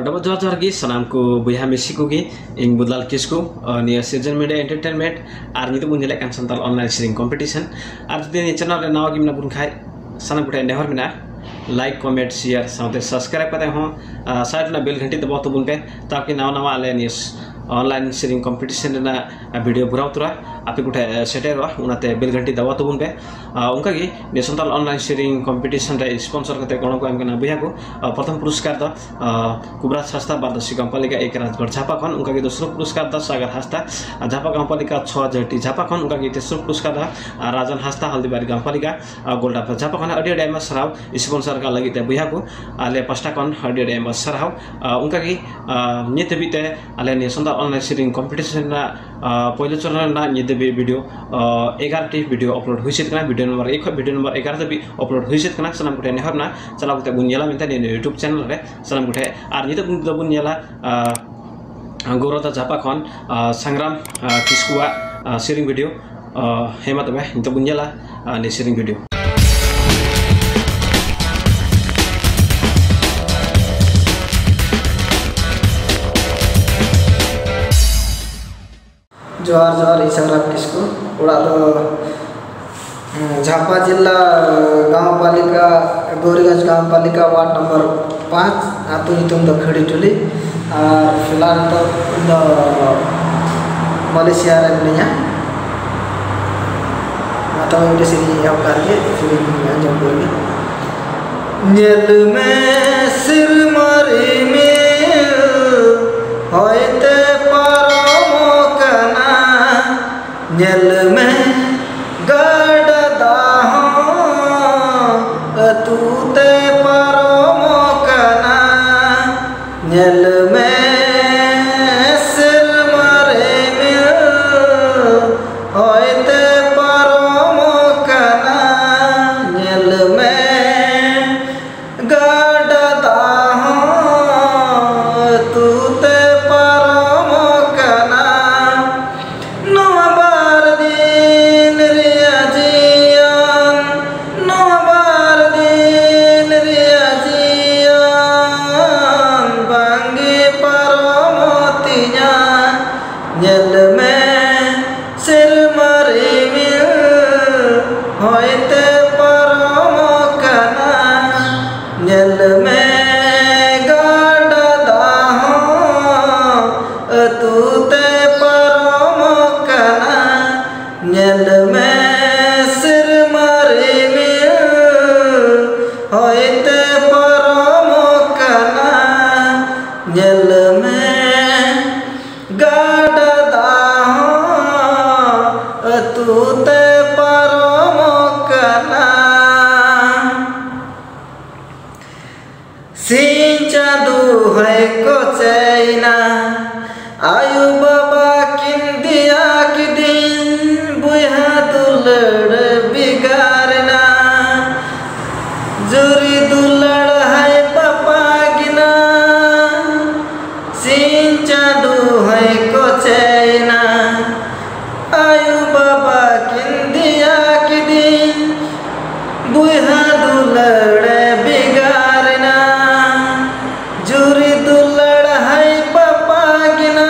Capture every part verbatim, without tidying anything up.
Double ᱡᱚᱦᱟᱨ ᱡᱚᱦᱟᱨ ᱜᱮ ᱥᱟᱱᱟᱢ ᱠᱚ ᱵᱚᱭᱦᱟ ᱢᱤᱥᱤ ᱠᱚᱜᱮ᱾ ᱤᱧ ᱵᱩᱫᱞᱟᱞ ᱠᱤᱥᱠᱩ, ᱟᱨ ᱱᱤᱭᱟᱹ ᱥᱤᱡᱚᱱ ᱢᱤᱰᱤᱭᱟ ᱮᱱᱴᱟᱨᱴᱮᱱᱢᱮᱱᱴ ᱟᱨ ᱱᱤᱛᱚᱜ ᱵᱚᱱ ᱧᱮᱞᱮᱫ ᱠᱟᱱ ᱥᱟᱱᱛᱟᱲ ᱚᱱᱞᱟᱭᱤᱱ ᱥᱮᱨᱮᱧ ᱠᱚᱢᱯᱤᱴᱤᱥᱚᱱ᱾ ᱟᱨ ᱡᱩᱫᱤ ᱱᱤᱭᱟᱹ ᱪᱮᱱᱮᱞ ᱨᱮ ᱱᱟᱣᱟ ᱜᱮ ᱢᱮᱱᱟᱜ ᱵᱚᱱ ᱠᱷᱟᱡ, ᱥᱟᱱᱟᱢ ᱠᱚᱴᱷᱮᱱ ᱱᱮᱦᱚᱨ ᱢᱮᱱᱟᱜᱼᱟ, ᱞᱟᱭᱤᱠ, ᱠᱚᱢᱮᱱᱴ, ᱥᱮᱭᱟᱨ ᱥᱟᱶᱛᱮ ᱥᱟᱵᱥᱠᱨᱟᱭᱤᱵ ᱠᱟᱛᱮ ᱦᱚᱸ ᱥᱟᱭᱤᱰ ᱨᱮᱱᱟᱜ ᱵᱮᱞ ᱜᱷᱟᱱᱴᱤ ᱫᱟᱵᱟᱣ ᱛᱟᱵᱚᱱ ᱯᱮ, ᱛᱟᱠᱤ ᱱᱟᱣᱟ ᱱᱟᱣᱟ ᱟᱞᱮ ᱱᱤᱭᱟᱹ ᱚᱱᱞᱟᱭᱤᱱ ᱥᱮᱨᱮᱧ ᱠᱚᱢᱯᱤᱴᱤᱥᱚᱱ ᱨᱮᱱᱟᱜ ᱵᱷᱤᱰᱤᱭᱳ ᱵᱷᱚᱨᱟᱣ ᱛᱚᱨᱟ ᱟᱯᱮ ᱠᱚᱴᱷᱮᱱ ᱥᱮᱴᱮᱨᱚᱜᱼᱟ᱾ ᱚᱱᱟᱛᱮ ᱵᱮᱞ ᱜᱷᱟᱱᱴᱤ ᱫᱟᱵᱟᱣ ᱛᱟᱵᱚᱱ ᱯᱮ᱾ ᱚᱱᱠᱟᱜᱮ ᱱᱤᱭᱟᱹ ᱥᱟᱱᱛᱟᱲ ᱚᱱᱞᱟᱭᱤᱱ ᱥᱮᱨᱮᱧ ᱠᱚᱢᱯᱤᱴᱤᱥᱚᱱ ᱨᱮ ᱥᱯᱚᱱᱥᱚᱨ ᱠᱟᱛᱮ ᱜᱚᱲᱚ ᱠᱚ ᱮᱢ ᱠᱟᱱᱟ ᱵᱚᱭᱦᱟ ᱠᱚ᱾ ᱯᱨᱚᱛᱷᱚᱢ ᱯᱩᱨᱚᱥᱠᱟᱨ ᱫᱚ ᱠᱩᱵᱨᱟᱡᱽ ᱦᱟᱸᱥᱫᱟ, ᱵᱟᱨᱫᱚᱥᱤ ᱜᱟᱢᱯᱟᱞᱤᱠᱟ, ᱮᱠ ᱨᱟᱡᱽᱜᱚᱲ ᱡᱷᱟᱯᱟ ᱠᱷᱚᱱ᱾ ᱚᱱᱠᱟᱜᱮ ᱫᱚᱥᱨᱚ ᱯᱩᱨᱚᱥᱠᱟᱨ ᱫᱚ ᱥᱟᱜᱟᱨ ᱦᱟᱸᱥᱫᱟ, ᱡᱷᱟᱯᱟ ᱜᱟᱢᱯᱟᱞᱤᱠᱟ, ᱪᱷᱚ ᱡᱷᱟᱹᱴᱤ ᱡᱷᱟᱯᱟ ᱠᱷᱚᱱ᱾ ᱚᱱᱠᱟᱜᱮ ᱛᱮᱥᱨᱚ ᱯᱩᱨᱚᱥᱠᱟᱨ ᱫᱚ ᱨᱟᱡᱟᱱ ᱦᱟᱸᱥᱫᱟ, ᱦᱚᱞᱫᱤᱵᱟᱨᱤ ᱜᱟᱢᱯᱟᱞᱤᱠᱟ, ᱜᱳᱞᱰᱟᱯᱷᱟ ᱡᱷᱟᱯᱟ ᱠᱷᱚᱱ᱾ ᱟᱹᱰᱤ ᱟᱹᱰᱤ ᱟᱭᱢᱟ ᱥᱟᱨᱦᱟᱣ ᱥᱯᱚᱱᱥᱚᱨ ᱠᱟᱜ ᱞᱟᱹᱜᱤᱫ ᱛᱮ ᱵᱚᱭᱦᱟ ᱠᱚ, ᱟᱞᱮ ᱯᱟᱥᱴᱟ ᱠᱷᱚᱱ ᱟᱹᱰᱤ ᱟᱹᱰᱤ ᱟᱭᱢᱟ ᱥᱟᱨᱦᱟᱣ᱾ ᱚᱱᱠᱟᱜᱮ ᱱᱤᱛ ᱦᱟᱹᱵᱤᱡ ᱛᱮ ᱟᱞᱮ ᱱᱤᱭᱟᱹ ᱥᱟᱱᱛᱟᱲ ᱚᱱᱞᱟᱭᱤᱱ ᱥᱮᱨᱮᱧ ᱠᱚᱢᱯᱤᱴᱤᱥᱚᱱ ᱨᱮᱱᱟᱜ ᱯᱳᱭᱞᱳ ᱪᱚᱨᱚᱱ ᱨᱮᱱᱟᱜ ᱱᱤᱛ ᱫᱷᱟᱹᱵᱤᱡ ᱵᱷᱤᱰᱤᱭᱳ ᱮᱜᱟᱨᱚ ᱴᱤ ᱵᱷᱤᱰᱤᱭᱳ ᱟᱯᱞᱳᱰ ᱦᱩᱭ ᱥᱟᱹᱛ ᱠᱟᱱᱟ᱾ ᱵᱷᱤᱰᱤᱭᱳ ᱱᱚᱢᱵᱚᱨ ᱮᱠ ᱠᱷᱚᱱ ᱵᱷᱤᱰᱤᱭᱳ ᱱᱚᱢᱵᱚᱨ ᱮᱜᱟᱨᱚ ᱫᱷᱟᱹᱵᱤᱡ ᱟᱯᱞᱳᱰ ᱦᱩᱭ ᱥᱟᱹᱛ ᱠᱟᱱᱟ᱾ ᱥᱟᱱᱟᱢ ᱠᱚᱴᱷᱮᱱ ᱱᱮᱦᱚᱨ ᱢᱮᱱᱟᱜᱼᱟ, ᱪᱟᱞᱟᱣ ᱠᱟᱛᱮ ᱵᱚᱱ ᱧᱮᱞᱟ ᱢᱮᱱᱛᱮ ᱱᱤᱭᱟᱹ YouTube ᱪᱮᱱᱮᱞ ᱨᱮ ᱥᱟᱱᱟᱢ ᱠᱚᱴᱷᱮᱱ᱾ ᱟᱨ ᱱᱤᱛᱚᱜ ᱫᱚᱵᱚᱱ ᱧᱮᱞᱟ ᱜᱳᱨᱚᱫᱟ ᱡᱷᱟᱯᱟ ᱠᱷᱚᱱ ᱥᱟᱝᱜᱨᱟᱢ ᱠᱤᱥᱠᱩᱣᱟᱜ ᱥᱮᱨᱮᱧ ᱵᱷᱤᱰᱤᱭᱳ᱾ ᱦᱮᱸ, ᱢᱟ ᱛᱚᱵᱮ ᱱᱤᱛᱚᱜ ᱵᱚᱱ ᱧᱮᱞᱟ ᱱᱤᱭᱟᱹ ᱥᱮᱨᱮᱧ ᱵᱷᱤᱰᱤᱭᱳ᱾ ᱡᱚᱦᱟᱨ, ᱡᱚᱦᱟᱨ, ᱤᱧ ᱥᱟᱝᱜᱨᱟᱢ ᱠᱤᱥᱠᱩ᱾ ᱚᱲᱟᱜ ᱫᱚ, ᱦᱮᱸ, ᱡᱷᱟᱯᱟ ᱡᱤᱞᱟ, ᱜᱟᱶᱯᱟᱞᱤᱠᱟ, ᱜᱳᱨᱤᱜᱚᱸᱡᱽ ᱜᱟᱶᱯᱟᱞᱤᱠᱟ, ᱣᱟᱨᱰ ᱱᱚᱢᱵᱚᱨ ᱯᱟᱸᱪ, ᱟᱹᱛᱩ ᱧᱩᱛᱩᱢ ᱫᱚ ᱠᱷᱟᱹᱲᱤ ᱴᱩᱞᱤ᱾ ᱟᱨ ᱯᱷᱤᱞᱦᱟᱞ ᱱᱤᱛᱚᱜ ᱤᱧ ᱫᱚ ᱢᱟᱞᱮᱥᱤᱭᱟ ᱨᱮ ᱢᱤᱱᱟᱹᱧᱟ᱾ ᱢᱟ ᱛᱚᱵᱮ ᱢᱤᱫᱴᱮᱡ ᱥᱮᱨᱮᱧ ᱮᱦᱚᱵ ᱠᱟᱜ ᱞᱮᱜᱮ, ᱥᱮᱨᱮᱧ ᱟᱸᱡᱚᱢ ᱠᱚ ᱞᱟᱹᱜᱤᱫ᱾ ᱧᱮᱞ ᱢᱮ ᱥᱮᱨᱢᱟ ᱨᱤᱢᱤᱞ ᱦᱚᱭᱛᱮ ᱯᱟᱨᱚᱢᱚᱜ ᱠᱟᱱᱟ, ᱧᱮᱞ ᱢᱮ ᱜᱟᱰᱟ ᱫᱟᱜ ᱦᱚᱸ ᱟᱹᱛᱩ ᱛᱮ ᱯᱟᱨᱚᱢᱚᱜ ᱠᱟᱱᱟ᱾ ᱧᱮᱞ ᱢᱮ ᱥᱮᱨᱢᱟ ᱨᱤᱢᱤᱞ ᱦᱚᱭᱛᱮ ᱯᱟᱨᱚᱢᱚᱜ ᱠᱟᱱᱟ, ᱧᱮᱞ ᱢᱮ ᱜᱟᱰᱟ ᱫᱟᱜ ᱦᱚᱸ ᱟᱹᱛᱩ ᱛᱮ ᱯᱟᱨᱚᱢᱚᱜ ᱠᱟᱱᱟ᱾ ᱱᱚᱣᱟ ᱵᱟᱨ ᱫᱤᱱ ᱛᱮ ᱯᱟᱨᱚᱢᱚᱜ ᱠᱟᱱᱟ, ᱧᱮᱞ ᱢᱮ ᱜᱟᱰᱟ ᱫᱟᱜ ᱦᱚᱸ ᱟᱹᱛᱩ ᱛᱮ ᱯᱟᱨᱚᱢᱚᱜ ᱠᱟᱱᱟ, ᱧᱮᱞ ᱢᱮ ᱥᱮᱨᱢᱟ ᱨᱤᱢᱤᱞ ᱦᱚᱭ ᱛᱮ ᱯᱟᱨᱚᱢᱚᱜ ᱠᱟᱱᱟ, ᱧᱮᱞ ᱢᱮ ᱜᱟᱰᱟ ᱫᱟᱜ ᱦᱚᱸ ᱟᱹᱛᱩ ᱛᱮ ᱯᱟᱨᱚᱢᱚᱜ ᱠᱟᱱᱟ᱾ ᱥᱤᱧ ᱪᱟᱸᱫᱚ ᱦᱚᱸᱭ ᱠᱚᱪᱮᱭᱮᱱᱟ, ᱟᱭᱳ ᱵᱟᱵᱟ ᱠᱤᱱ ᱫᱮᱭᱟ ᱠᱤᱫᱤᱧ, ᱵᱚᱭᱦᱟ ᱫᱩᱞᱟᱹᱲ ᱵᱷᱮᱜᱟᱨ ᱮᱱᱟ᱾ ᱡᱩᱨᱤ ᱫᱩᱞᱟᱹᱲ ᱦᱟᱭ ᱯᱟᱯᱟᱜᱤᱱᱟ, ᱥᱤᱧ ᱪᱟᱸᱫᱚ ᱦᱚᱸᱭ ᱠᱚᱪᱮᱭᱮᱱᱟ᱾ ᱟᱭᱳ ᱵᱟᱵᱟ ᱠᱤᱱ ᱫᱮᱭᱟ ᱠᱤᱫᱤᱧ, ᱵᱚᱭᱦᱟ ᱫᱩᱞᱟᱹᱲᱮ ᱵᱷᱮᱜᱟᱨ ᱮᱱᱟ᱾ ᱡᱩᱨᱤ ᱫᱩᱞᱟᱹᱲ ᱦᱟᱭ ᱯᱟᱯᱟᱜᱤᱱᱟ᱾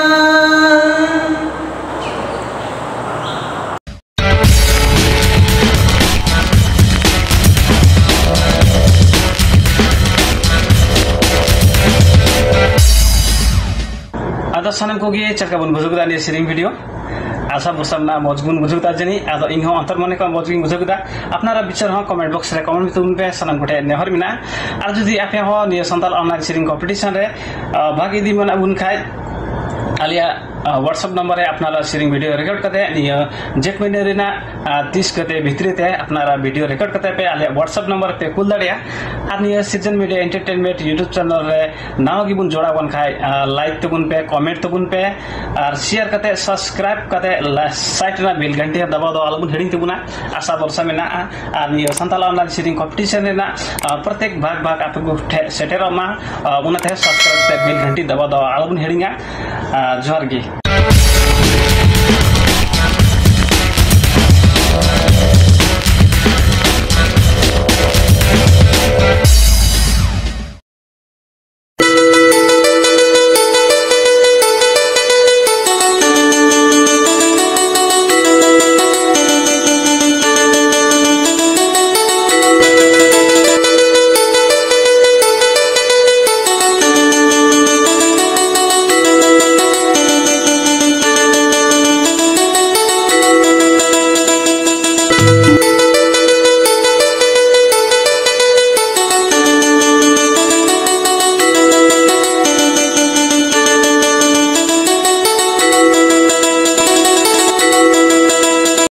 ᱟᱫᱚ ᱥᱟᱱᱟᱢ ᱠᱚᱜᱮ ᱪᱮᱫ ᱞᱮᱠᱟ ᱵᱚᱱ ᱵᱩᱡᱷᱟᱹᱣ ᱠᱮᱫᱟ ᱱᱤᱭᱟᱹ ᱥᱮᱨᱮᱧ ᱵᱷᱤᱰᱤᱭᱳ? ᱟᱥᱟ ᱵᱷᱚᱨᱥᱟ ᱢᱮᱱᱟᱜᱼᱟ ᱢᱚᱡᱽ ᱵᱚᱱ ᱵᱩᱡᱷᱟᱹᱣ ᱠᱮᱫᱟ ᱡᱟᱹᱱᱤᱡ᱾ ᱟᱫᱚ ᱤᱧ ᱦᱚᱸ ᱚᱱᱛᱚᱨ ᱢᱚᱱᱮ ᱠᱷᱚᱱ ᱢᱚᱡᱽ ᱜᱤᱧ ᱵᱩᱡᱷᱟᱹᱣ ᱠᱮᱫᱟ᱾ ᱟᱯᱱᱟᱨᱟᱜ ᱵᱤᱪᱟᱹᱨ ᱦᱚᱸ ᱠᱚᱢᱮᱱᱴ ᱵᱚᱠᱥ ᱨᱮ ᱠᱚᱢᱮᱱᱴ ᱛᱟᱵᱚᱱ ᱯᱮ, ᱥᱟᱱᱟᱢ ᱠᱚᱴᱷᱮᱱ ᱱᱮᱦᱚᱨ ᱢᱮᱱᱟᱜᱼᱟ᱾ ᱟᱨ ᱡᱩᱫᱤ ᱟᱯᱮ ᱦᱚᱸ ᱱᱤᱭᱟᱹ ᱥᱟᱱᱛᱟᱲ ᱚᱱᱞᱟᱭᱤᱱ ᱥᱮᱨᱮᱧ ᱠᱚᱢᱯᱤᱴᱤᱥᱚᱱ ᱨᱮ ᱟᱨ ᱵᱷᱟᱜᱽ ᱤᱫᱤ ᱢᱮᱱᱟᱜ ᱵᱚᱱ ᱠᱷᱟᱡ, ᱟᱞᱮᱭᱟᱜ WhatsApp ᱱᱟᱢᱵᱟᱨ ᱨᱮ ᱟᱯᱱᱟᱨᱟᱜ ᱥᱮᱨᱮᱧ ᱵᱷᱤᱰᱤᱭᱳ ᱨᱮᱠᱚᱨᱰ ᱠᱟᱛᱮ ᱱᱤᱭᱟᱹ ᱡᱮᱴ ᱢᱟᱹᱦᱱᱟᱹ ᱨᱮᱱᱟᱜ ᱛᱤᱥ ᱠᱟᱛᱮ ᱵᱷᱤᱛᱨᱤ ᱛᱮ ᱟᱯᱱᱟᱨᱟᱜ ᱵᱷᱤᱰᱤᱭᱳ ᱨᱮᱠᱚᱨᱰ ᱠᱟᱛᱮ ᱯᱮ ᱟᱞᱮᱭᱟᱜ WhatsApp ᱱᱟᱢᱵᱟᱨ ᱨᱮ ᱯᱮ ᱠᱩᱞ ᱫᱟᱲᱮᱭᱟᱜᱼᱟ᱾ ᱟᱨ ᱱᱤᱭᱟᱹ ᱥᱤᱨᱡᱚᱱ ᱢᱤᱰᱤᱭᱟ ᱮᱱᱴᱟᱨᱴᱮᱱᱢᱮᱱᱴ YouTube ᱪᱮᱱᱮᱞ ᱨᱮ ᱱᱟᱣᱟ ᱜᱮᱵᱚᱱ ᱡᱚᱲᱟᱣ ᱟᱠᱟᱱ ᱠᱷᱟᱡ, ᱞᱟᱭᱤᱠ ᱛᱟᱵᱚᱱ ᱯᱮ, ᱠᱚᱢᱮᱱᱴ ᱛᱟᱵᱚᱱ ᱯᱮ, ᱟᱨ ᱥᱮᱭᱟᱨ ᱠᱟᱛᱮ, ᱥᱟᱵᱥᱠᱨᱟᱭᱤᱵ ᱠᱟᱛᱮ, ᱥᱟᱭᱤᱰ ᱨᱮᱱᱟᱜ ᱵᱮᱞ ᱜᱷᱟᱱᱴᱤ ᱦᱚᱸ ᱫᱟᱵᱟᱣ ᱫᱚ ᱟᱞᱚᱵᱚᱱ ᱦᱤᱲᱤᱧ ᱛᱟᱵᱚᱱᱟ᱾ ᱟᱥᱟ ᱵᱷᱚᱨᱥᱟ ᱢᱮᱱᱟᱜᱼᱟ᱾ ᱟᱨ ᱱᱤᱭᱟᱹ ᱥᱟᱱᱛᱟᱲ ᱚᱱᱞᱟᱭᱤᱱ ᱥᱮᱨᱮᱧ ᱠᱚᱢᱯᱤᱴᱤᱥᱚᱱ ᱨᱮᱱᱟᱜ ᱯᱨᱚᱛᱮᱠ ᱵᱷᱟᱜᱽ ᱵᱷᱟᱜᱽ ᱟᱯᱮ ᱠᱚ ᱴᱷᱮᱱ ᱥᱮᱴᱮᱨᱚᱜ ᱢᱟ᱾ ᱚᱱᱟᱛᱮ ᱥᱟᱵᱥᱠᱨᱟᱭᱤᱵ ᱠᱟᱛᱮ ᱵᱮᱞ ᱜᱷᱟᱱᱴᱤ ᱫᱟᱵᱟᱣ ᱫᱚ ᱟᱞᱚᱵᱚᱱ ᱦᱤᱲᱤᱧᱟ᱾ ᱡᱚᱦᱟᱨ ᱜᱮ᱾